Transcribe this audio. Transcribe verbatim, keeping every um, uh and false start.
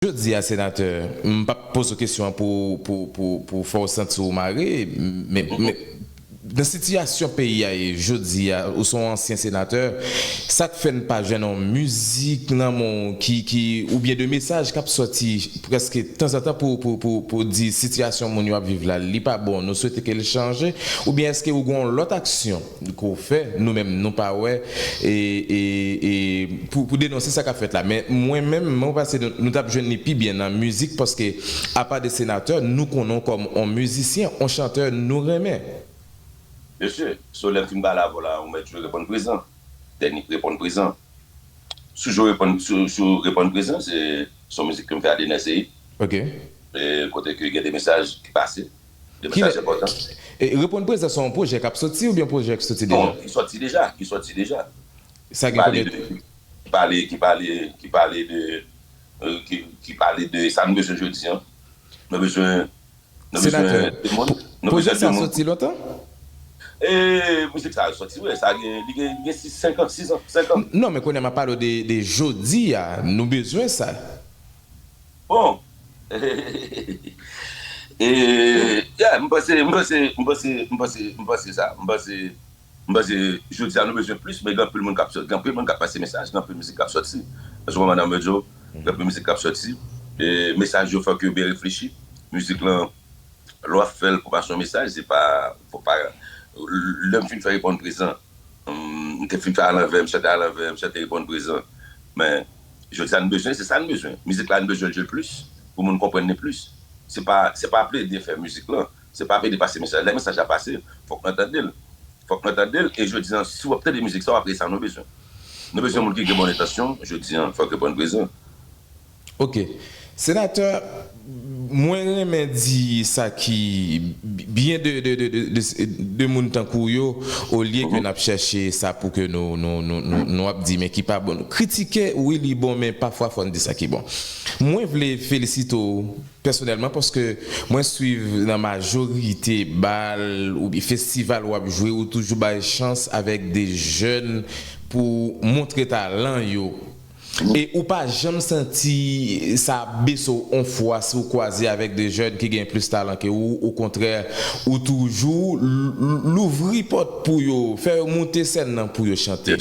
Jodi a, senatè, m p ap poze w kesyon an pou, pou, pou, pou fè w santi w mare, men, men nan sitiyasyon peyi a ye jodi a, ou se yon ansyen senatè, sa k fè n pa jwenn yon mizik nan men w ki, ki, oubyen de mesaj k ap sòti prèske tanzantan pou, pou, pou, pou di sitiyasyon moun yo ap viv la, li pa bon, nou swete ke l chanje, oubyen èske ou gen yon lòt aksyon ke w fè, nou menm nou pa wè, e, e, e pou, pou denonse sa k ap fèt la. Men mwen menm, mwen panse nou, nou t ap jwenn li pi byen nan mizik, paske apa de senatè, nou konnen w kòm on mizisyen, on chantè nou renmen. Mesye, so lè m fin pale avè w la, ou mèt jwe reponn prezan. Dènye reponn prezan. Si w jwe reponn, si, si w reponn prezan, se, se yon mizik ke m fè a Dener Ceïd. Ok. E, kote ke gen de mesaj ki pase. De mesaj enpòtan. E, reponn prezan se yon pwojè k ap soti oubyen pwojè k soti deja? Non, ki sòti deja, ki sòti deja. Sa gen konbyen? Ki pale, ki pale, ki pale de, euh, ki, ki pale de sa nou bezwen jodi an. Nou bezwen, nou bezwen de moun. Nou bezwen de moun. Pwojè sa soti lontan? E mizik sa sòti, wi, sa gen, li gen, li gen sis, senk an, sis an, senk an. Non, men kounye a m ap pale w de, de jodi a, nou bezwen sa. Bon. E, yeah, m panse, m panse, m panse, m panse, m panse sa. M panse, m panse, jodi a nou bezwen plis, men gen anpil moun k ap sòti, gen anpil moun k ap pase mesaj, gen anpil mizik k ap sòti. Paske madanm yo di w, gen anpil mizik k ap sòti. E mesaj yo fòk yo byen reflechi. Mizik lan, lè w ap fè l pou pase yon mesaj, se pa, fò pa, lè m fin fè reponn prezan, m te fin fè alanvè, m chante alanvè, m chante reponn prezan. Men, jodi a n bezwen, se sa n bezwen. Mizik la n bezwen l jwe l plis, pou moun konprann li plis. Se pa, se pa plede fè mizik lan, se pa plede pase mesaj. Lè mesaj la pase, fòk nou tande l. Fòk nou tande l, e jodi a, si w ap tande mizik sa, w ap wè sa nou bezwen. Nou bezwen moun ki gen bon entansyon, jodi a, fòk reponn prezan. Ok. Senatè, mwen renmen di sa ki byen de, de, de, de, de, de moun tankou w yo, olye ke n ap chèche sa pou ke nou, nou, nou, nou, nou ap di, men ki pa bon. Kritike, wi, li bon, men pafwa fò n di sa ki bon. Mwen vle felisite w pèsonèlman paske mwen swiv nan majorite bal oubyen festival w ap jwe, ou toujou bay chans avèk de jèn pou montre talan yo. E ou pa janm santi sa bese w on fwa si w kwaze avèk de jèn ki gen plis talan ke ou, okontrè, ou toujou l-, l-, louvri pòt pou yo, fè yo moute sèn nan pou yo chante.